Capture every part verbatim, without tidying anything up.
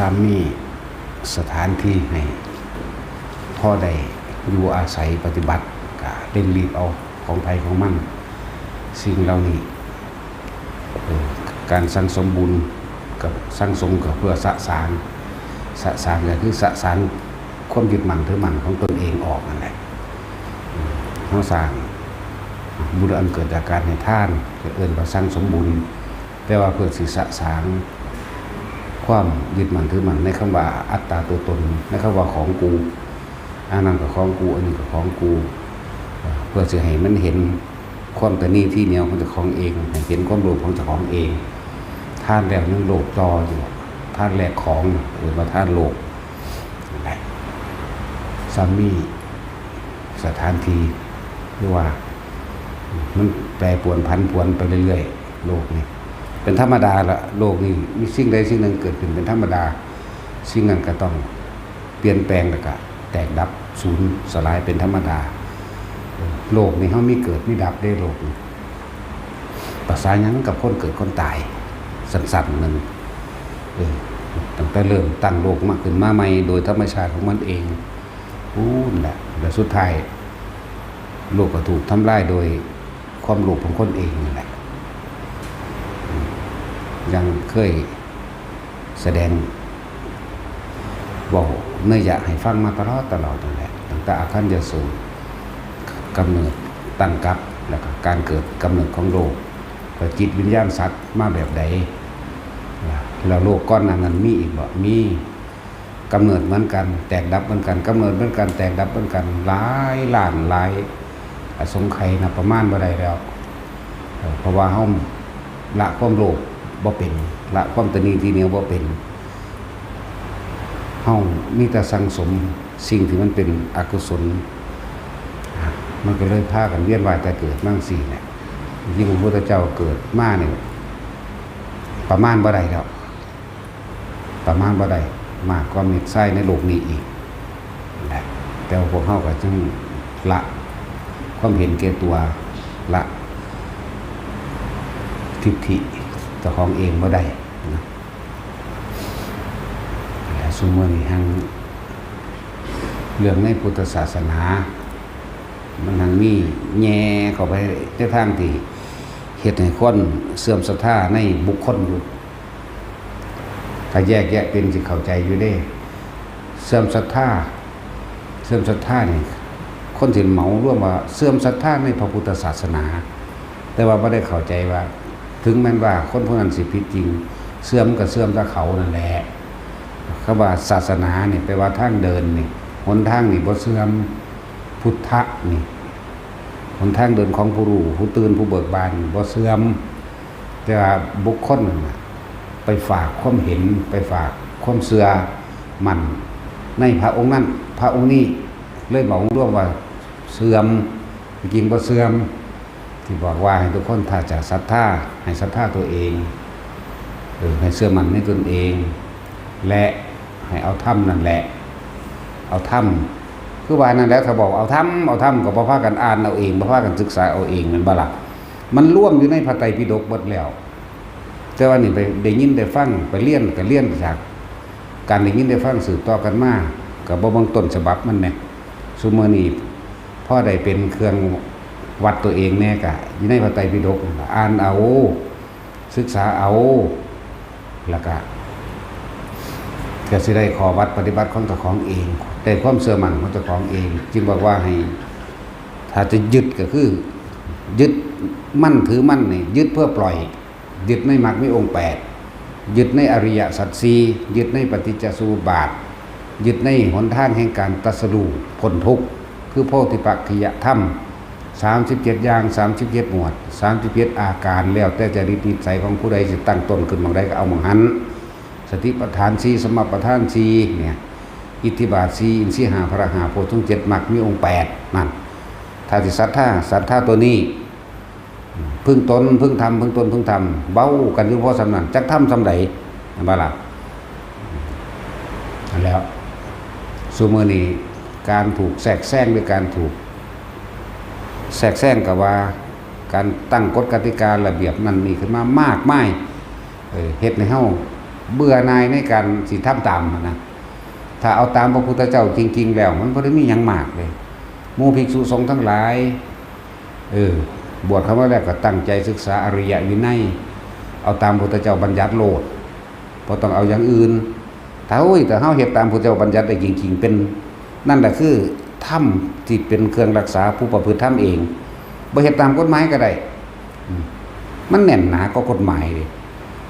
ถ้ามีสถานที่ให้พอได้อยู่อาศัยปฏิบัติ ก็เร่งรีบเอาของไผของมัน สิ่งเหล่านี้ เออ การสั่งสมบุญกับสั่งสมก็เพื่อสะสาง สะสางก็คือสะสางความยึดมั่นถือมั่นของตนเองออกนั่นแหละ เฮาสร้างบุญอันเกิดจากการให้ทาน ก็เอิ้นว่าสั่งสมบุญ แต่ว่าเพื่อสิสะสางความยึดมั่นถือมั่นในคำว่าอัตตาตัวตน ในคำว่าของกู อันนั้นก็ของกู อันนี้ก็ของกู เพื่อสิให้มันเห็นความตนีทีเหนียวของเจ้าของเอง ให้เห็นความโลภของเจ้าของเอง ทานแล้วยังโลภต่ออยู่ ทานแลกของ เอิ้นว่าทานโลภ นั่นแหละ ซ้ำมีสถานที่ หรือว่ามันแปรปรวนผันผวนไปเรื่อยๆ โลกนี่ เป็นธรรมดาละ โลกนี่มีสิ่งใดสิ่งหนึ่งเกิดขึ้นเป็นธรรมดา สิ่งนั้นก็ต้องเปลี่ยนแปลงแล้วก็แตกดับสูญสลายเป็นธรรมดา โลกนี่เฮามีเกิดมีดับเด้ โลกนี่ ประสาหยังกับคนเกิดคนตาย สั้นๆหนึ่ง เออ ตั้งแต่เริ่มตั้งโลกมาขึ้นมาใหม่โดยธรรมชาติของมันเอง พู้นแหละ แล้วสุดท้าย โลกก็ถูกทำลายโดยความโลภของคนเองนั่นแหละ อืม ยังเคยแสดงเว้านัยยะให้ฟังมาตลอดตลอดนั่นแหละ ตั้งแต่อาคัญญสูตร กำเนิดตั้งกับ แล้วก็การเกิดกำเนิดของโลก แล้วจิตวิญญาณสัตว์มาแบบใด แล้วโลกก่อนหน้านั้นมีอีกบ่ มี กำเนิดเหมือนกัน แตกดับเหมือนกัน กำเนิดเหมือนกัน แตกดับเหมือนกัน หลายล้านหลายอสงไขย นับประมาณบ่ได้แล้ว เอ่อ เพราะว่าเฮาละความโลภบ่เป็น ละความตนีทีเหนียวบ่เป็น เฮามีแต่สั่งสมสิ่งที่มันเป็นอกุศล มันก็เลยพากันเวียนว่ายตายเกิดมาจั่งซี้แหละ ยิ่งพระพุทธเจ้าเกิดมาเนี่ย ประมาณบ่ได้แล้ว ประมาณบ่ได้ มากกว่าเม็ดทรายในโลกนี้อีก นะ แต่ว่าพวกเฮาก็จึงละความเห็นแก่ตัว ละทิฏฐิเจ้าของเองบ่ได้นะ และซุมื้อนี้หั้งเรื่องในพุทธศาสนา มันหั้งมีแหย่เข้าไปในทางที่เฮ็ดให้คนเสื่อมศรัทธาในบุคคลอยู่ ถ้าแยกแยะเป็นสิเข้าใจอยู่เด้ เสื่อมศรัทธา เสื่อมศรัทธานี่ คนสิเหมารวมว่าเสื่อมศรัทธาในพระพุทธศาสนา แต่ว่าบ่ได้เข้าใจว่า ถึงแม้นว่าคนผู้นั้นสิผิดจริง เสื่อมก็เสื่อมแต่เขานั่นแหละ คำว่าศาสนานี่แปลว่าทางเดินนี่ หนทางนี่บ่เสื่อม พุทธะนี่ หนทางเดินของผู้รู้ ผู้ตื่น ผู้เบิกบานนี่บ่เสื่อม แต่ว่าบุคคลนั่นน่ะ ไปฝากความเห็น ไปฝากความเชื่อมั่นในพระองค์นั้น พระองค์นี้ เลยเหมารวมว่าเสื่อม จริงบ่เสื่อม ที่บอกว่าให้ทุกคนถ้าจะศรัทธา ให้ศรัทธาตัวเอง เออ ให้เชื่อมั่นในตนเอง และให้เอาธรรมนั่นแหละ เอาธรรม คือว่านั่นแหละ ถ้าบอกเอาธรรม เอาธรรม ก็บ่พากันอ่านเอาเอง บ่พากันศึกษาเอาเอง แม่นบ่ล่ะ มันรวมอยู่ในพระไตรปิฎกหมดแล้ว แต่ว่านี่ไปได้ยินได้ฟัง ไปเรียนก็เรียนจากการได้ยินได้ฟังสืบต่อกันมา ก็บ่เบิ่งต้นฉบับมันแหน่ ซุมื้อนี้พอได้เป็นเครื่องวัดตัวเองแหน่ ก็อยู่ในพระไตรปิฎกนั่นล่ะ อ่านเอา ศึกษาเอา แล้วก็ ก็สิได้ข้อวัดปฏิบัติของเจ้าของเอง ได้ความเชื่อมั่นของเจ้าของเอง จึงบอกว่าให้ ถ้าจะยึดก็คือ ยึดมั่นถือมั่นนี่ ยึดเพื่อปล่อย ยึดในมรรคมีองค์แปด ยึดในอริยสัจสี่ ยึดในปฏิจจสมุปบาท ยึดในหนทางแห่งการตรัสรู้พ้นทุกข์ คือโพธิปักขิยธรรม สามสิบเจ็ดอย่าง สามสิบเจ็ดหมวด สามสิบเจ็ดอาการ แล้วแต่จริตนิสัยของผู้ใดสิตั้งต้นขึ้นหม่องใดก็เอาหม่องหั้น สติปัฏฐานสี่ สัมมาปัฏฐานสี่ เนี่ย อิทธิบาทสี่ อินทรีย์ห้า พละห้า โพชฌงค์เจ็ด มรรคมีองค์แปด นั่น ถ้าสิศรัทธา ศรัทธาตัวนี้ พึ่งตน พึ่งธรรม พึ่งตน พึ่งธรรม เว้ากันอยู่พอส่ำนั้น จักธรรมส่ำใด เห็นบ่ล่ะ นั่นแหล้ว ซุมื้อนี้การถูกแทรกแซงหรือการถูกแทรกแซงก็ว่า การตั้งกฎกติการะเบียบนั่นนี่ขึ้นมามากมาย เออ เฮ็ดให้เฮา เบื่อหน่ายในการสิทำตามหั้นนะ ถ้าเอาตามพระพุทธเจ้าจริงๆแล้ว มันบ่ได้มีหยังมากเลย หมู่ภิกษุสงฆ์ทั้งหลาย เออ บวชเข้ามาแล้วก็ตั้งใจศึกษาอริยวินัย เอาตามพุทธเจ้าบัญญัติโลด บ่ต้องเอาอย่างอื่น ถ้า โอ้ย ถ้าเฮาเฮ็ดตามพุทธเจ้าบัญญัติได้จริงๆ เป็น นั่นแหละคือธรรมที่เป็นเครื่องรักษาผู้ประพฤติธรรมเอง บ่เฮ็ดตามกฎหมายก็ได้ อืม มันแน่นหนากว่ากฎหมายเด้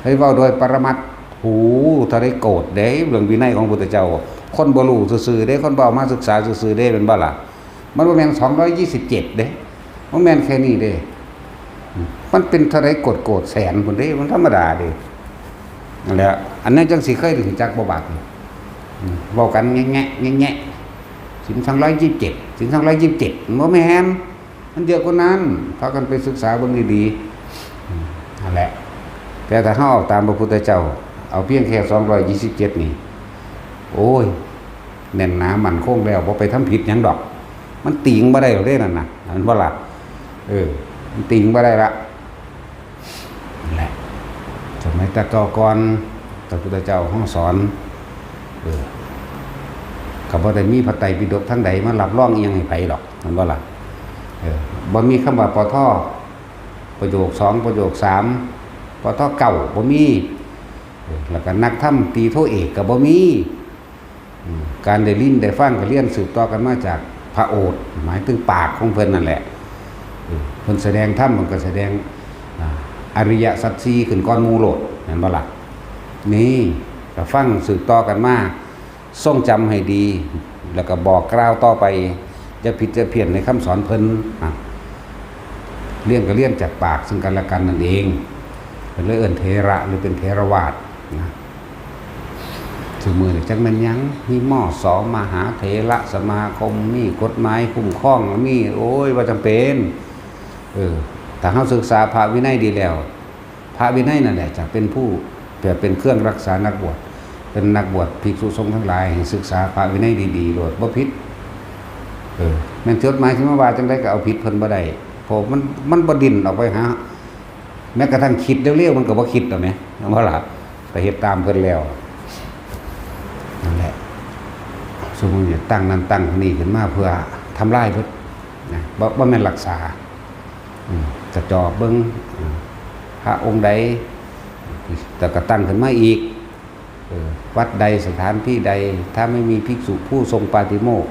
ให้เว้าโดยปรมัตถ์ หู เท่าใดโกรธเด้ เรื่องวินัยของพุทธเจ้า คนบ่รู้ซื่อๆเด้ คนบ่เอามาศึกษาซื่อๆเด้ แม่นบ่ล่ะ มันบ่แม่นสองร้อยยี่สิบเจ็ดเด้ บ่แม่นแค่นี้เด้ อืม มันเป็นเท่าใดโกรธๆ แสนพุ้นเด้ มันธรรมดาเด้ นั่นแหละ อันนั้นจั่งสิเคยรู้จักบ่บาดนี้ อืม เว้ากันแงะๆ แงะๆ ศีลสองร้อยยี่สิบเจ็ด ศีลสองร้อยยี่สิบเจ็ด มันบ่แม่น มันเยอะกว่านั้น พากันไปศึกษาเบิ่งดีๆ อืม นั่นแหละ แต่ถ้าเฮาเอาตามพระพุทธเจ้า เอาเพียงแค่สองร้อยยี่สิบเจ็ดนี่ โอ้ย แน่นหนามั่นคงแล้ว บ่ไปทำผิดหยังดอก มันติงบ่ได้ดอกเด้นั่นน่ะ แม่นบ่ล่ะ เออ มันติงบ่ได้ละ นั่นแหละ สมัยแต่เก่าก่อน พระพุทธเจ้าเฮาสอน เออ ก็บ่ได้มีพระไตรปิฎกทางใดมารับรองอิหยังให้ไผดอก แม่นบ่ล่ะ เออ บ่มีคำว่า ปท ประโยคสอง ประโยคสาม ปท เก้า บ่มี เออ แล้วก็นักธรรมตรีโทเอกก็บ่มี อืม การได้ยินได้ฟังก็เรียนสืบต่อกันมาจากพระโอษฐ์ หมายถึงปากของเพิ่นนั่นแหละ เออ เพิ่นแสดงธรรม มันก็แสดง อ่า อริยสัจสี่ขึ้นก่อนหมู่โลด แม่นบ่ล่ะ นี่ ก็ฟังสืบต่อกันมา ทรงจำให้ดี แล้วก็บอกกล่าวต่อไป อย่าผิดอย่าเพี้ยนในคำสอนเพิ่น อ่ะ เรียนก็เรียนจากปากซึ่งกันและกันนั่นเอง เพิ่นเลยเอิ้นเถระหรือเป็นเถรวาทนะ ซุมื้อนี้จักแม่นหยัง มี มส มหาเถระสมาคม มีกฎหมายคุ้มครอง มี โอ้ย ว่าจั่งเป็น เออ ถ้าเฮาศึกษาพระวินัยดีแล้ว พระวินัยนั่นแหละจะเป็นผู้ จะเป็นเครื่องรักษานักบวช เป็นนักบวชภิกษุสงฆ์ทั้งหลายให้ศึกษาพระวินัยดีๆ โลด บ่ผิด เออ แม่นจดหมายสิมาว่าจั่งใดก็เอาผิดเพิ่นบ่ได้ เพราะมัน มันบ่ดิ้นออกไปหา แม้กระทั่งคิดเร็วๆ มันก็บ่คิดดอกแหม แม่นบ่ล่ะ ไปเฮ็ดตามเพิ่นแล้ว นั่นแหละ ซุมื้อนี้ตั้งนั่นตั้งนี่ขึ้นมาเพื่อทำลายเพิ่นนะ บ่ บ่แม่นรักษา อืม กระจอกเบิ่ง อืม พระองค์ใด แต่ก็ตั้งขึ้นมาอีก เออ วัดใดสถานที่ใด ถ้าไม่มีภิกษุผู้ทรงปาติโมกข์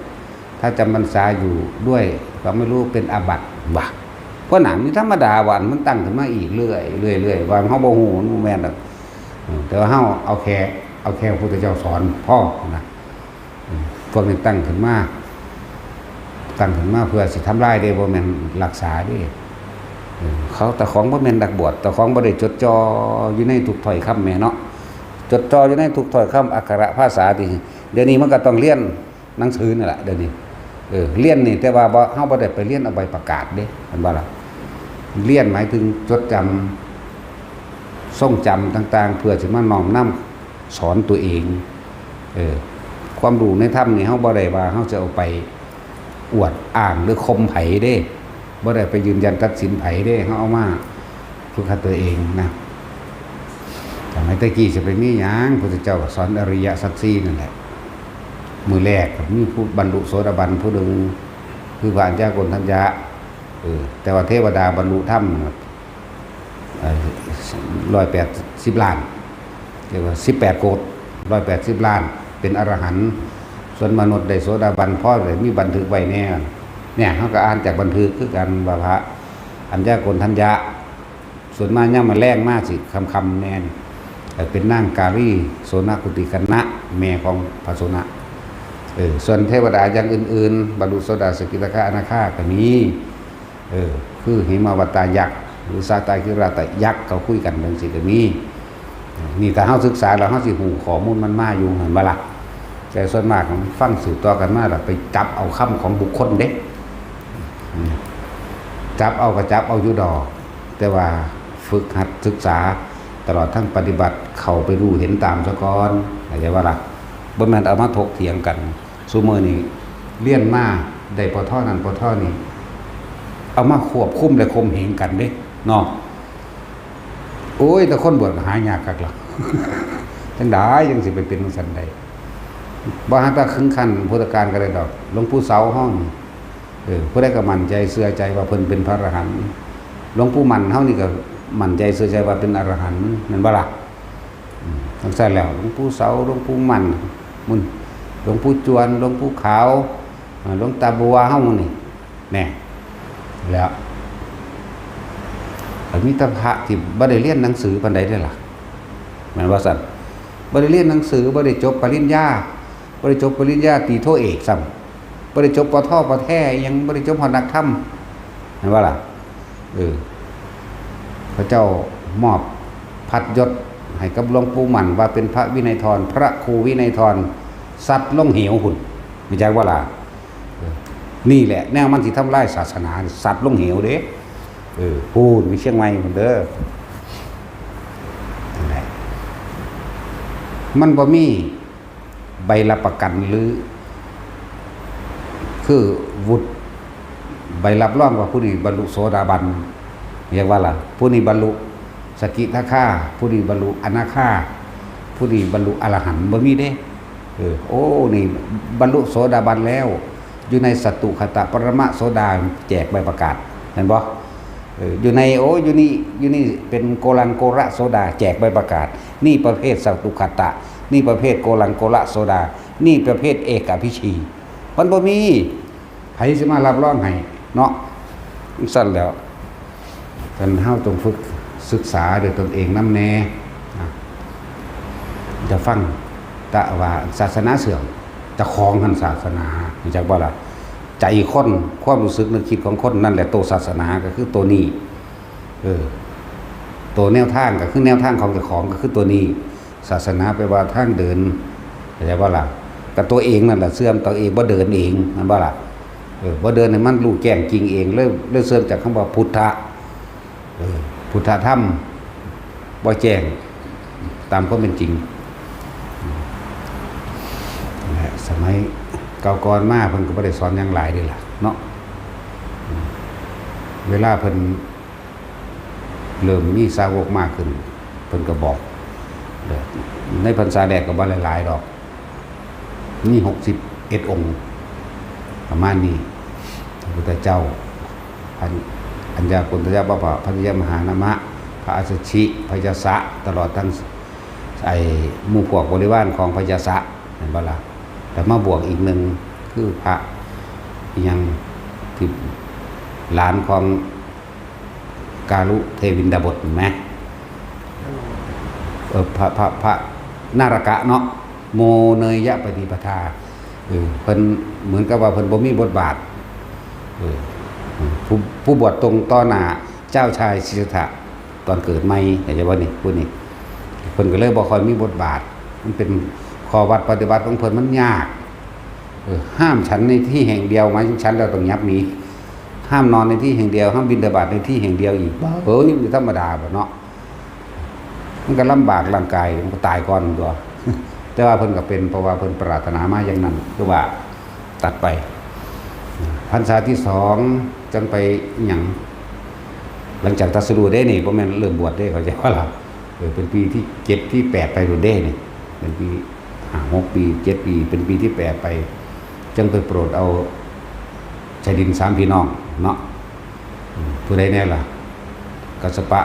ถ้าจำพรรษาอยู่ด้วย ก็ไม่รู้เป็นอาบัติ ว่ะ เพราะหนังนี่ธรรมดา วันมันตั้งขึ้นมาอีกเรื่อย เรื่อย เรื่อย ว่าเฮาบ่ฮู้ มันบ่แม่นดอก อืม แต่ว่าเฮาเอาแค่ เอาแค่พระพุทธเจ้าสอนพอนะ อืม พวกนี้ตั้งขึ้นมา ตั้งขึ้นมาเพื่อสิทำลายเด้ บ่แม่นรักษาเด้ เออ เขา เจ้าของบ่แม่นนักบวช เจ้าของบ่ได้จดจ่ออยู่ในทุกถ้อยคำแหมเนาะ จดจ่ออยู่ในทุกถ้อยคำอักขระภาษาติ เดี๋ยวนี้มันก็ต้องเรียนหนังสือนั่นแหละ เดี๋ยวนี้ เออ เรียนนี่ แต่ว่าบ่ เฮาบ่ได้ไปเรียนเอาใบประกาศเด้ แม่นบ่ล่ะ เรียนหมายถึงจดจำ ทรงจำต่างๆ เพื่อสิมาน้อมนำสอนตัวเอง เออ ความรู้ในธรรมนี่ เฮาบ่ได้ว่าเฮาจะเอาไปอวดอ้างหรือข่มไผเด้ บ่ได้ไปยืนยันตัดสินไผเด้ เฮาเอามาฝึกหัดตัวเองนะ สมัยแต่กี้สิไปมีหยัง พุทธเจ้าก็สอนอริยสัจสี่นั่นแหละ มื้อแรกก็มีผู้บรรลุโสดาบันผู้หนึ่ง คือพระอัญญาโกณฑัญญะ เออ แต่ว่าเทวดาบรรลุธรรม เอ่อ ร้อยแปดสิบล้าน เรียกว่าสิบแปดโกฏ ร้อยแปดสิบล้าน เป็นอรหันต์ ส่วนมนุษย์ได้โสดาบัน พอได้มีบันทึกไว้แน่ เนี่ย เฮาก็อ่านจากบันทึกคือกันว่าพระอัญญาโกณฑัญญะ ส่วนมากยามมื้อแลงมาสิค่ำๆแน่ เอ่อ เป็นนางกาลีโสนกุติกัณณะ แม่ของพระโสนะ เออ ส่วนเทวดาอย่างอื่นๆ บรรลุโสดา สกิทาคา อนาคาก็มี เออ คือหิมวัตตายักษ์ หรือสาตาคิราตยักษ์ เขาคุยกันจั่งซี้ก็มี นี่ถ้าเฮาศึกษาแล้วเฮาสิฮู้ข้อมูลมันมาอยู่ แม่นบ่ล่ะ แต่ส่วนมากมันฟังสืบต่อกันมาแล้วไปจับเอาคำของบุคคลเด้ อืม จับเอาก็จับเอาอยู่ดอก แต่ว่าฝึกหัดศึกษา ตลอดทั้งปฏิบัติ เข้าไปรู้เห็นตามซะก่อน เข้าใจบ่ล่ะ บ่แม่นเอามาถกเถียงกัน ซุมื้อนี้เรียนมาได้ ปท นั่น ปท นี่ เอามาควบคุมและข่มเหงกันเด้ เนาะ โอ้ย แต่คนบวชก็หายากคักล่ะ จั่งใดจั่งสิไปเป็นจั่งซั้นได้ บ่หาแต่ถึงขั้นพุทธกาลก็ได้ดอก หลวงปู่เสาเฮานี่ เออ ผู้ใดก็มั่นใจเชื่อใจว่าเพิ่นเป็นพระอรหันต์ หลวงปู่มั่นเฮานี่ก็มั่นใจเชื่อใจว่าเป็นอรหันต์ แม่นบ่ล่ะ? อืม จั่งซั้นแล้ว หลวงปู่เสา หลวงปู่มั่น มุ่น หลวงปู่จวน หลวงปู่ขาว อ่า หลวงตาบัวเฮาหมู่นี่ แน่ แล้ว ก็มีแต่พระที่บ่ได้เรียนหนังสือปานใดเด้อล่ะ แม่นว่าซั่น บ่ได้เรียนหนังสือ บ่ได้จบปริญญา บ่ได้จบปริญญาตรีโทเอกซ้ำ บ่ได้จบ ป.ท ป.แท อิหยัง บ่ได้จบฮอดนักธรรม แม่นบ่ล่ะ? เออ พระเจ้ามอบพัดยศให้กับหลวงปู่มั่นว่าเป็นพระวินัยธร พระครูวินัยธร ซัดลงเหวพุ้น รู้จักบ่ล่ะ? เออ นี่แหละแนวมันสิทำลายศาสนา ซัดลงเหวเด้ เออ พู้น มีเชียงใหม่พุ้นเด้อ นั่นแหละ มันบ่มีใบรับประกันหรือ คือวุฒิ ใบรับรองว่าผู้นี้บรรลุโสดาบัน เรียกว่าล่ะ ผู้นี้บรรลุสกิทาคา ผู้นี้บรรลุอนาคา ผู้นี้บรรลุอรหันต์ บ่มีเด้ เออ โอ้ นี่บรรลุโสดาบันแล้ว อยู่ในสัตตุคตะปรมะโสดา แจกใบประกาศ แม่นบ่? เออ อยู่ใน โอ้ อยู่นี่ อยู่นี่เป็นโกลังโกระโสดา แจกใบประกาศ นี่ประเภทสัตตุคตะ นี่ประเภทโกลังโกระโสดา นี่ประเภทเอกาภิชี มันบ่มี ไผสิมารับรองให้เนาะ จั่งซั้นแล้ว ท่านเฮาต้องฝึกศึกษาด้วยตนเองนำแน่นะ จะฟังแต่ว่าศาสนาเสื่อม เจ้าของหั่นศาสนา รู้จักบ่ล่ะ? ใจคน ความรู้สึกนึกคิดของคน นั่นแหละโตศาสนา ก็คือโตนี้ เออ โตแนวทาง ก็คือแนวทางของเจ้าของ ก็คือโตนี้ ศาสนาแปลว่าทางเดิน เข้าใจบ่ล่ะ? ก็ตัวเองนั่นแหละเสื่อม ตัวเองบ่เดินเอง แม่นบ่ล่ะ? เออ บ่เดินให้มันรู้แจ้งจริงเอง เลย เลยเสื่อมจากคำว่าพุทธะ เออ พุทธธรรม บ่แจ้งตามความเป็นจริง นั่นแหละ สมัยเก่าก่อนมาเพิ่นก็บ่ได้สอนหยังหลายเด้ล่ะเนาะ เวลาเพิ่น เริ่มมีสาวกมากขึ้น เพิ่นก็บอก เด้อ ในพรรษาแรกก็บ่หลายๆดอก มีหกสิบเอ็ดองค์ ประมาณนี้ พระพุทธเจ้า อัญ- อัญญาโกณฑัญญะปะปะ พระยมหานามะ พระอัสสชิ พระยาสะ ตลอดทั้ง ไอ้หมู่พวกบริวารของพระยาสะ แม่นบ่ล่ะ? แต่มาบวกอีกหนึ่ง คือพระอิหยัง ที่หลานของ กาลุเทวินดาบท เห็นไหม? เออ พระ พระ พระนารกะเนาะ โมเนยยะปฏิปทา เออ เพิ่นเหมือนกับว่าเพิ่นบ่มีบทบาท เออ ผู้ ผู้บวชตรงต่อหน้าเจ้าชายสิทธัตถะ ตอนเกิดใหม่ เข้าใจบ่นี่ ผู้นี้ เพิ่นก็เลยบ่ค่อยมีบทบาท มันเป็นข้อวัดปฏิบัติของเพิ่นมันยาก เออ ห้ามฉันในที่แห่งเดียว หมายถึงฉันแล้วต้องหยับหนี ห้ามนอนในที่แห่งเดียว ห้ามบิณฑบาตในที่แห่งเดียวอีก เฮ้ย มันธรรมดาบ่เนาะ มันก็ลำบากร่างกาย มันก็ตายก่อนตัว แต่ว่าเพิ่นก็เป็น เพราะว่าเพิ่นปรารถนามาอย่างนั้น คือว่าตัดไป พรรษาที่สองจั่งไปอิหยัง หลังจากตรัสรู้เด้นี่ บ่แม่นเริ่มบวชเด้ เข้าใจบ่ล่ะ? เออ เป็นปีที่เจ็ดที่แปดไปพุ้นเด้นี่ เป็นปีห้าหกปี เจ็ดปี เป็นปีที่แปดไป จั่งไปโปรดเอาชายดินสามพี่น้องเนาะ อืม ผู้ใดแน่ล่ะ กัสสปะ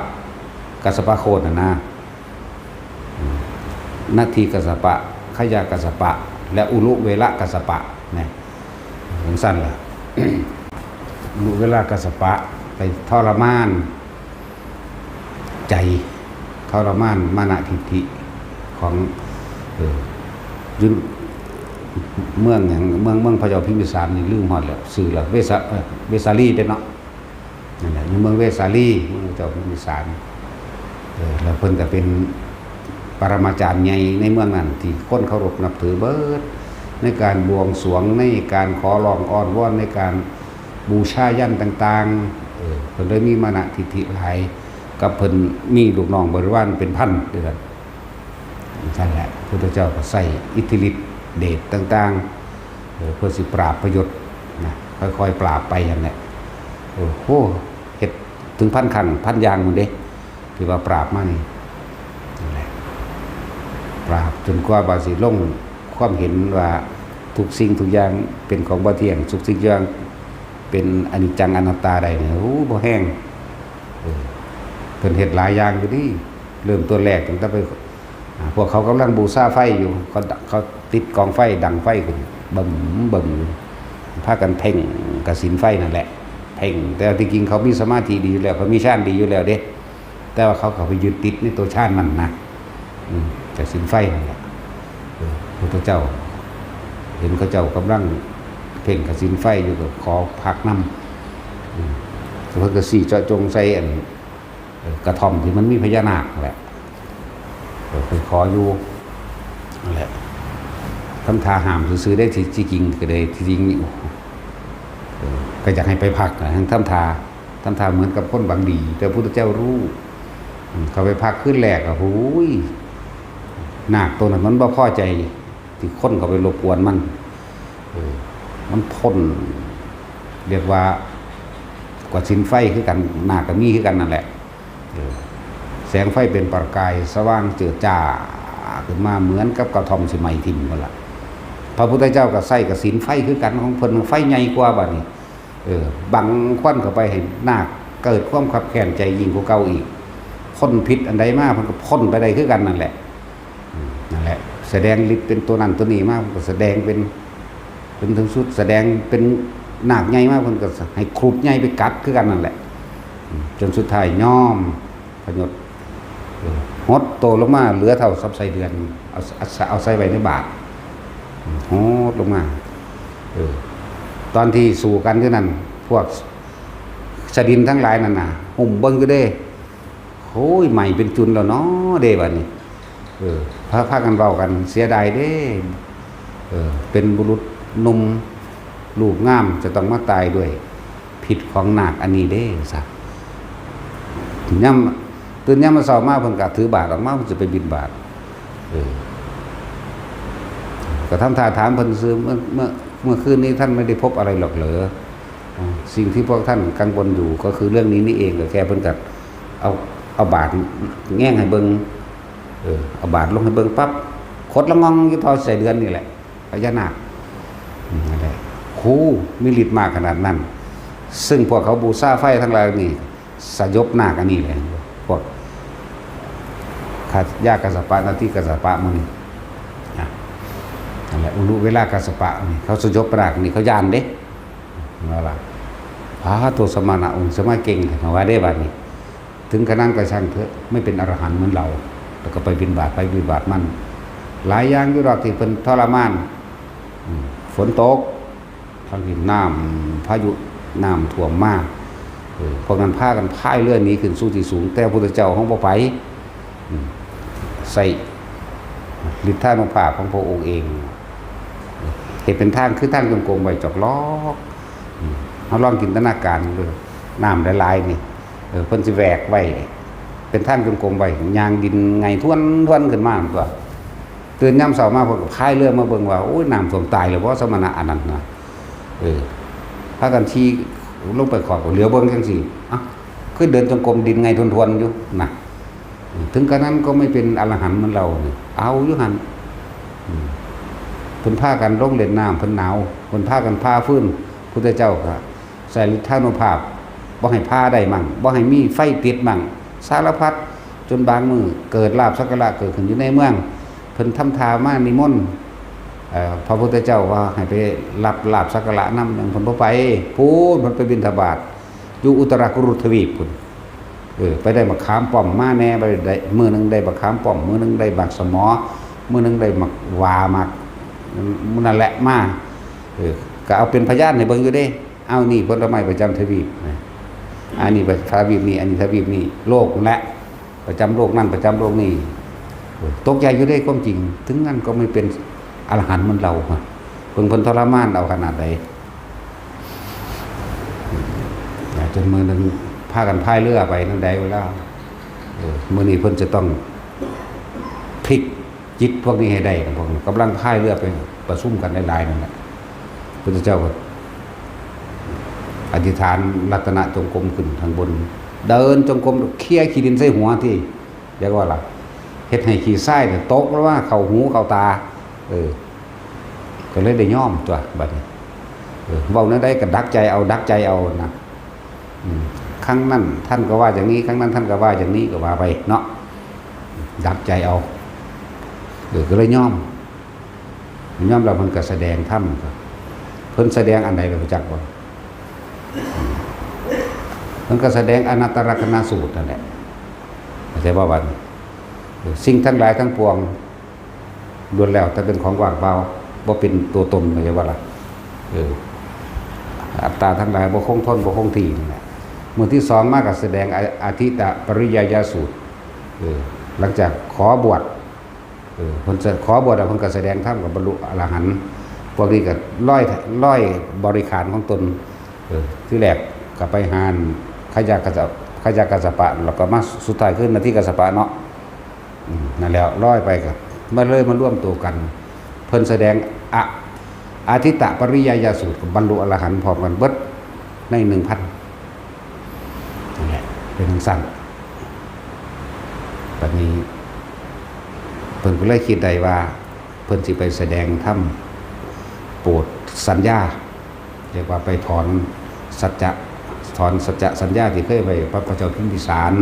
กัสสปะโคตรน่ะนะ อืม นัททีกัสสปะ ขยากัสสปะ และอุรุเวละกัสสปะ นะ จั่งซั้นล่ะ อุรุเวละกัสสปะ ไปทรมาน ใจ ทรมานมานะทิฏฐิของ เออ อยู่เมืองหยัง เมือง เมืองพระเจ้าพิมพิสารนี่ลืมฮอดแล้ว ชื่อแล้ว เวสา- เอ่อ เวสาลีเด้เนาะ นั่นแหละ อยู่เมืองเวสาลี เมืองพระเจ้าพิมพิสาร เออ แล้วเพิ่นก็เป็นปรมาจารย์ใหญ่ในเมืองนั้น ที่คนเคารพนับถือเบิด ในการบวงสรวง ในการขอร้องอ้อนวอน ในการ บูชายัญต่างๆ เออ เพิ่นเลยมีมานะทิฏฐิหลาย กับเพิ่นมีลูกน้องบริวารเป็นพันเด้อ จั่งซั้นแหละ พุทธเจ้าก็ใช้อิทธิฤทธิ์เดชต่างๆ เออ เพื่อสิปราบพยศนะ ค่อยๆ ปราบไปหั่นแหละ โอ้โห เฮ็ดถึงพันครั้งพันอย่างพุ้นเด้ ที่ว่าปราบมานี่ นั่นแหละ ป จนกว่าบาสิลงความเห็นว่าทุกสิ่งทุกอย่างเป็นของบ่เที่ยง ทุกสิ่งทุกอย่างเป็นอนิจจังอนัตตาได้เนี่ย โอ้ บ่แฮง เออ เพิ่นเฮ็ดหลายอย่างอยู่นี่ เริ่มต้นแรกตั้งแต่ไป อ่า พวกเขากำลังบูชาไฟอยู่ เขา เขาติดกองไฟ ดังไฟขึ้น บึ้มบึ้มอยู่ พากันเพ่งกสิณไฟนั่นแหละ เพ่ง แต่ที่จริงเขามีสมาธิดีอยู่แล้ว เขามีฌานดีอยู่แล้วเด้ แต่ว่าเขาก็ไปยึดติดในตัวฌานนั่นนะ อืม กสิณไฟนั่นแหละ เออ พุทธเจ้า เห็นเขาเจ้ากำลังเพ่งกสิณไฟอยู่ ก็ขอพักนำ อืม เพิ่นก็ซี้เจาะจงใส่อัน เอ่อกระท่อมที่มันมีพญานาคนั่นแหละ เออ ไปขออยู่นั่นแหละ ทำท่าห้ามซื่อๆ ได้ ที่ ที่จริงก็ได้ ที่จริง เออ ก็อยากให้ไปพักนะ ทำท่า ทำท่าเหมือนกับคนหวังดี แต่พระพุทธเจ้ารู้ อืม เขาไปพักคืนแรกอะ โอ้ย นาคตัวนั้นมันบ่พอใจ ที่คนเขาไปรบกวนมัน เออ มันพ่น เรียกว่ากสิณไฟคือกัน นาคก็มีคือกันนั่นแหละ เออ แสงไฟเป็นประกายสว่างเจิดจ้าขึ้นมาเหมือนกับกระท่อมสิไหม้ทิ่มนั่นล่ะ พระพุทธเจ้าก็ใส่กสิณไฟคือกันของเพิ่น ไฟใหญ่กว่าบัดนี้ เออ บังควันเข้าไปให้นาคเกิดความคับแค้นใจยิ่งกว่าเก่าอีก พ่นพิษอันใดมาเพิ่นก็พ่นไปได้คือกันนั่นแหละ อืม นั่นแหละ แสดงฤทธิ์เป็นตัวนั้นตัวนี้มา เพิ่นก็แสดงเป็น เป็นถึงสุด แสดงเป็นนาคใหญ่มา เพิ่นก็ให้ครุฑใหญ่ไปกัดคือกันนั่นแหละ อืม จนสุดท้ายยอมพยศ เออ หดตัวลงมาเหลือเท่ากับไส้เดือน เอา เอา เอาใส่ไว้ในบาตร อืม หดลงมา เออ ตอนที่สู้กันอยู่นั่น พวกชดินทั้งหลายนั่นน่ะ หุ้มเบิ่งอยู่เด้ โอ้ย ไหม้เป็นจุนแล้วเนาะเด้บัดนี้ เออ พา พากันเว้ากัน เสียดายเด้ เออ เป็นบุรุษหนุ่ม รูปงาม จะต้องมาตายด้วยพิษของนาคอันนี้เด้ ซะ ยาม ตื่นยามมื้อเช้ามา เพิ่นก็ถือบาตรออกมา เพิ่นสิไปบิณฑบาต เออ ก็ทำท่าถามเพิ่นซื่อ เมื่อ เมื่อ เมื่อคืนนี้ท่านไม่ได้พบอะไรหรอกเหรอ อ๋อ สิ่งที่พวกท่านกังวลอยู่ก็คือเรื่องนี้นี่เอง ก็แค่เพิ่นก็เอา เอาบาตรแง่งให้เบิ่ง เออ เอาบาตรลงให้เบิ่งปั๊บ ขดละง่องอยู่ต่อไส้เดือนนี่แหละ พญานาค อืม นั่นแหละ โห มีฤทธิ์มากขนาดนั้น ซึ่งพวกเขาบูชาไฟทั้งหลายนี่ สยบนาคอันนี้เลย พวก ขะ ยากัสสปะ นาทิกัสสปะหมู่นี่ นะ นั่นแหละ อุรุเวลากัสสปะนี่ เขาสยบนาคนี่ เขาย้านเด้ นั่นล่ะ พระโตสมณะองค์สมาเก่ง เขาว่าได้บัดนี้ ถึงขนาดก็ช่างเถอะ ไม่เป็นอรหันต์เหมือนเรา แล้วก็ไปบิณฑบาตไปบิณฑบาตมัน หลายอย่างอยู่ดอกที่เพิ่นทรมาน อืม ฝนตก ทั้งที่น้ำพายุน้ำท่วมมา เออ พวกนั้นพากันพายเรือหนีขึ้นสู่ที่สูง แต่พระพุทธเจ้าของบ่ไป อืม ใส่ฤทธานุภาพของพระองค์เอง เฮ็ดเป็นทางคือทางจงกรมไว้จอกหลอก อืม เฮาลองจินตนาการเบิ่ง น้ำหลายๆนี่ เออ เพิ่นสิแหวกไว้ เป็นทางจงกรมไว้ ย่างดินไงท้วนๆขึ้นมาตัว ตื่นยามเช้ามาเพิ่นก็พายเรือมาเบิ่งว่า โอ้ย น้ำท่วมตายแล้วบ่ สมณะอันนั้นนะ เออ พากันขี่ลงไปขอบก็เหลียวเบิ่งจั่งซี้ เอ้า คือเดินจงกรมดินไงท้วนๆอยู่นะ ถึงกระนั้นก็ไม่เป็นอรหันต์เหมือนเรานี่ เอาอยู่หั่น อืม เพิ่นพากันลงเล่นน้ำ เพิ่นหนาว เพิ่นพากันผ่าฟืน พุทธเจ้าก็ใส่ฤทธานุภาพ บ่ให้ผ่าได้มั่ง บ่ให้มีไฟติดมั่ง สารพัด จนบางมื้อเกิดลาภสักการะเกิดขึ้นอยู่ในเมือง เพิ่นทำท่ามานิมนต์ เอ่อ พระพุทธเจ้าว่าให้ไปรับลาภสักการะนำ ยังเพิ่นบ่ไป พู้นเพิ่นไปบิณฑบาต อยู่อุตรากุรุทวีปพู้น เออ ไปได้บักขามป้อมมาแหน่ ไปได้ มื้อหนึ่งได้บักขามป้อม มื้อหนึ่งได้บักสะหมอ มื้อหนึ่งได้บักหว่า บัก นั่นแหละมา เออ ก็เอาเป็นพยานให้เบิ่งอยู่เด้ เอานี่ผลไม้ประจำทวีปนะ อันนี้ทวีปนี้ อันนี้ทวีปนี้ โลกนั่นแหละ ประจำโลกนั่น ประจำโลกนี้ เออ ตกใจอยู่เด้ความจริง ถึงนั้นก็ไม่เป็นอรหันต์เหมือนเราฮะ เพิ่น เพิ่นทรมานเอาขนาดใด จนมื้อหนึ่งพากันพายเรือไปนั่นใดเวลา เออ มื้อนี้เพิ่นจะต้องพลิกจิตพวกนี้ให้ได้ พวกกำลังพายเรือไปประชุมกันหลายๆนั่นแหละ พุทธเจ้าก็อธิษฐานรัตนจงกรมขึ้นข้างบน เดินจงกรมเคลียร์ขี้ดินใส่หัวที่ เรียกว่าล่ะ ฮ็ดให้ขี้ทรายเนี่ยตกลงมาเข้าหูเข้าตา เออ ก็เลยได้ยอมตัวบัดนี้ เออ เว้าแนวใดก็ดักใจเอา ดักใจเอานะ อืม ครั้งนั้นท่านก็ว่าอย่างนี้ ครั้งนั้นท่านก็ว่าอย่างนี้ ก็ว่าไปเนาะ ดักใจเอา เออ ก็เลยยอม ยอมแล้วเพิ่นก็แสดงธรรม เพิ่นแสดงอันใดล่ะ รู้จักบ่ อืม เพิ่นก็แสดงอนัตตลักษณสูตรนั่นแหละ เข้าใจบ่บัดนี้ เออ สิ่งทั้งหลายทั้งปวง ล้วนแล้วแต่เป็นของว่างเปล่า บ่เป็นตัวตน เข้าใจบ่ล่ะ เออ อัตตาทั้งหลายบ่คงทนบ่คงที่นั่นแหละ มื้อที่สองมาก็แสดงอ- อทิตตปริยายสูตร เออ หลังจากขอบวช เออ เพิ่นจะขอบวชแล้วเพิ่นก็แสดงธรรมกับบรรลุอรหันต์ พวกนี้ก็ร้อย ร้อยบริขารของตน เออ ที่แรกก็ไปหาขยะกัสสะ- ขยะกัสสปะ แล้วก็มาสุดท้ายคือนาทีกัสสปะเนาะ อืม นั่นแหละ ร้อยไปก็มาเลยมาร่วมตัวกัน เพิ่นแสดงอะ- อทิตตปริยายสูตร บรรลุอรหันต์พร้อมกันเบิดในหนึ่งพัน นั่นแหละ เป็นจั่งซั้น บัดนี้ เพิ่นก็เลยคิดได้ว่า เพิ่นสิไปแสดงธรรม โปดสัญญา เรียกว่าไปถอนสัจจะ ถอนสัจจะสัญญาที่เคยไว้กับพระเจ้าพิมพิสาร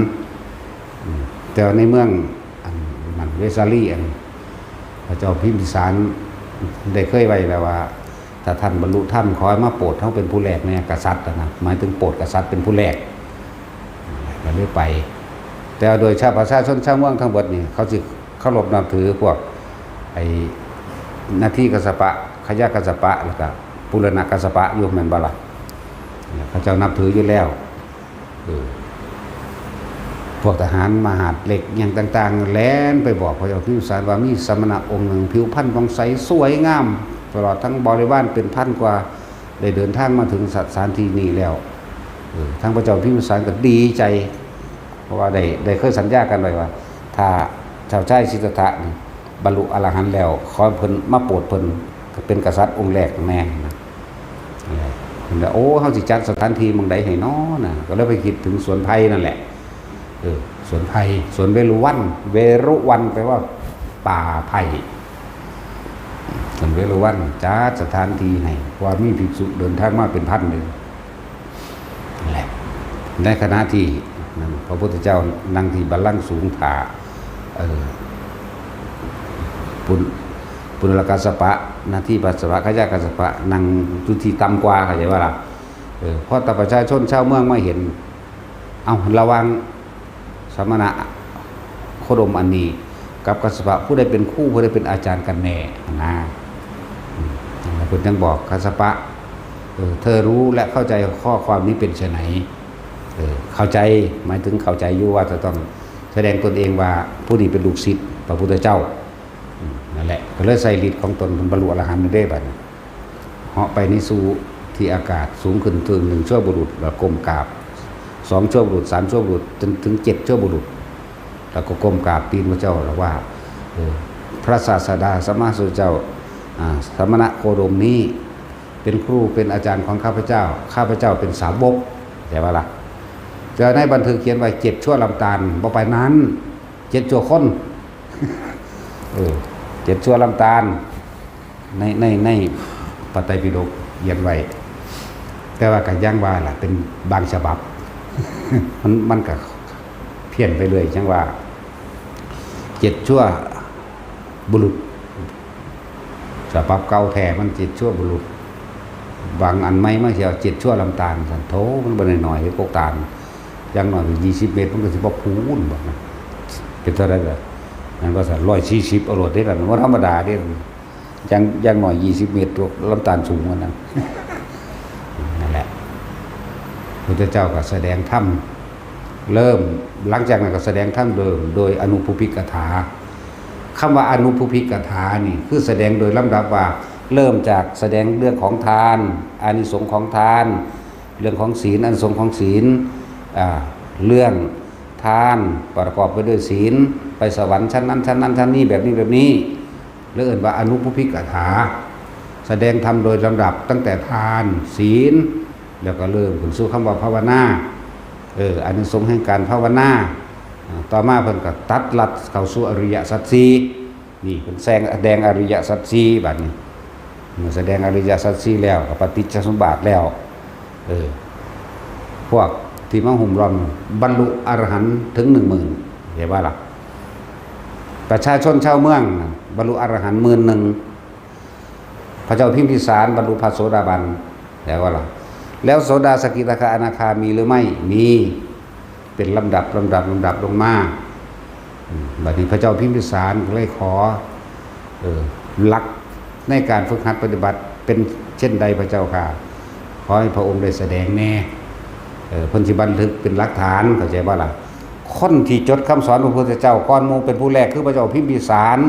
อืม แต่ว่าในเมืองอันนั้น เวสาลีอัน พระเจ้าพิมพิสารได้เคยไว้แล้วว่า ถ้าท่านบรรลุธรรม ขอให้มาโปดเฮาเป็นผู้แรกแน่ กษัตริย์น่ะนะ หมายถึงโปดกษัตริย์เป็นผู้แรก ก็เลยไป แต่ว่าโดยชาวประชาชนชาวเมืองทั้งหมดนี่ เขาสิเคารพนับถือพวก ไอ้นาทีกัสสปะ ขยะกัสสปะ แล้วก็ปุรณะกัสสปะอยู่แม่นบ่ล่ะ เขาเจ้านับถืออยู่แล้ว เออ พวกทหารมหาดเล็กหยังต่างๆ แล่นไปบอกพระเจ้าพิมพิสารว่ามีสมณะองค์หนึ่ง ผิวพรรณผ่องใสสวยงาม ตลอดทั้งบริวารเป็นพันกว่า ได้เดินทางมาถึงสถานที่นี้แล้ว เออ ทั้งพระเจ้าพิมพิสารก็ดีใจ เพราะว่าได้- ได้เคยสัญญากันไว้ว่า ถ้าเจ้าชายสิทธัตถะนี่บรรลุอรหันต์แล้ว ขอเพิ่นมาโปดเพิ่นเป็นกษัตริย์องค์แรกแน่นะ เออ เพิ่นว่า โอ้ เฮาสิจัดสถานที่หม่องใดให้น้อนะ ก็เลยไปคิดถึงสวนไผ่นั่นแหละ เออ สวนไผ่ สวนเวรุวัน เวรุวันแปลว่าป่าไผ่ สวนเวรุวันจัดสถานที่ให้ เพราะว่ามีภิกษุเดินทางมาเป็นพันเลย นั่นแหละ ในขณะที่นั่น พระพุทธเจ้านั่งที่บัลลังก์สูงถ่า เออ ปุณ- ปุณณกัสสปะ นาทีกัสสปะ ขยะกัสสปะ นั่งอยู่ที่ต่ำกว่า เข้าใจบ่ล่ะ เออ พอแต่ประชาชนชาวเมืองมาเห็น เอ้า ระหว่างสมณะโคดมอันนี้ กับกัสสปะ ผู้ใดเป็นครู ผู้ใดเป็นอาจารย์กันแน่นะ อืม เพิ่นจั่งบอกกัสสปะ เออ เธอรู้และเข้าใจข้อความนี้เป็นไฉน เออ เข้าใจ หมายถึงเข้าใจอยู่ว่าจะต้องแสดงตนเองว่าผู้นี้เป็นลูกศิษย์พระพุทธเจ้า อืม นั่นแหละ ก็เลยใส่ฤทธิ์ของตน เพิ่นบรรลุอรหันต์ได้บัดนี้ เหาะไปในสู่ที่อากาศสูงขึ้นถึงหนึ่งชั่วบุรุษ แล้วก้มกราบ สองชั่วบุรุษ สามชั่วบุรุษ จนถึงเจ็ดชั่วบุรุษ แล้วก็ก้มกราบตีนพระเจ้า แล้วว่า เออ พระศาสดาสัมมาสัมพุทธเจ้า อ่า สมณะโคดมนี้ เป็นครูเป็นอาจารย์ของข้าพเจ้า ข้าพเจ้าเป็นสาวก เข้าใจบ่ล่ะ แต่ในบันทึกเขียนไว้เจ็ดชั่วลำตาล บ่ปานนั้น เจ็ดชั่วคน เออ เจ็ดชั่วลำตาล ใน- ใน- ในพระไตรปิฎกเขียนไว้ แต่ว่าก็อย่างว่าล่ะ เป็นบางฉบับ มัน- มันก็เพี้ยนไปเรื่อย จั่งว่า เจ็ดชั่วบุรุษ ฉบับเก่าแท้มันเจ็ดชั่วบุรุษ บางอันใหม่มาเสียเจ็ดชั่วลำตาล ซั่น โถ มันบ่น้อยๆ เด้ กกตาล อย่างน้อยก็ยี่สิบเมตร มันก็สิบ่พูนบ่นะ เป็นเท่าใดล่ะ มันก็สิร้อยสี่สิบเอาโลดเด้ล่ะ บ่ธรรมดาเด้ อย่าง- อย่างน้อยยี่สิบเมตร ตัวลำตาลสูงกว่านั้น นั่นแหละ พุทธเจ้าก็แสดงธรรม เริ่ม หลังจากนั้นก็แสดงธรรมเริ่มโดยอนุภูพิกถา คำว่าอนุภูพิกถานี่ คือแสดงโดยลำดับว่า เริ่มจากแสดงเรื่องของทาน อานิสงส์ของทาน เรื่องของศีล อานิสงส์ของศีล อ่า เรื่องทานประกอบไปด้วยศีล ไปสวรรค์ชั้นนั้นชั้นนั้นชั้นนี้ แบบนี้แบบนี้ แล้วเอิ้นว่าอนุภูพิกถา แสดงธรรมโดยลำดับตั้งแต่ทาน ศีล แล้วก็เริ่มขึ้นสู่คำว่าภาวนา เออ อานิสงส์แห่งการภาวนา ต่อมาเพิ่นก็ตัดลัดเข้าสู่อริยสัจสี่ นี่เพิ่นแสดงอริยสัจสี่ บัดนี้ เมื่อแสดงอริยสัจสี่แล้วก็ปฏิจจสมุปบาทแล้ว เออ พวกที่มาหุ้มล้อมบรรลุอรหันต์ถึงหนึ่งหมื่น เห็นว่าล่ะ ประชาชนชาวเมืองน่ะบรรลุอรหันต์หมื่นหนึ่ง พระเจ้าพิมพิสารบรรลุพระโสดาบัน แล้วว่าล่ะ แล้วโสดาสกิทาคาอนาคามีหรือไม่ มี เป็นลำดับลำดับลำดับลงมา อืม บัดนี้พระเจ้าพิมพิสารก็เลยขอ เออ หลักในการฝึกหัดปฏิบัติเป็นเช่นใดพระเจ้าค่ะ ขอให้พระองค์ได้แสดงแน่ เออ เพิ่นสิบันทึกเป็นหลักฐาน เข้าใจบ่ล่ะ คนที่จดคำสอนพระพุทธเจ้าก่อนหมู่เป็นผู้แรกคือพระเจ้าพิมพิสาร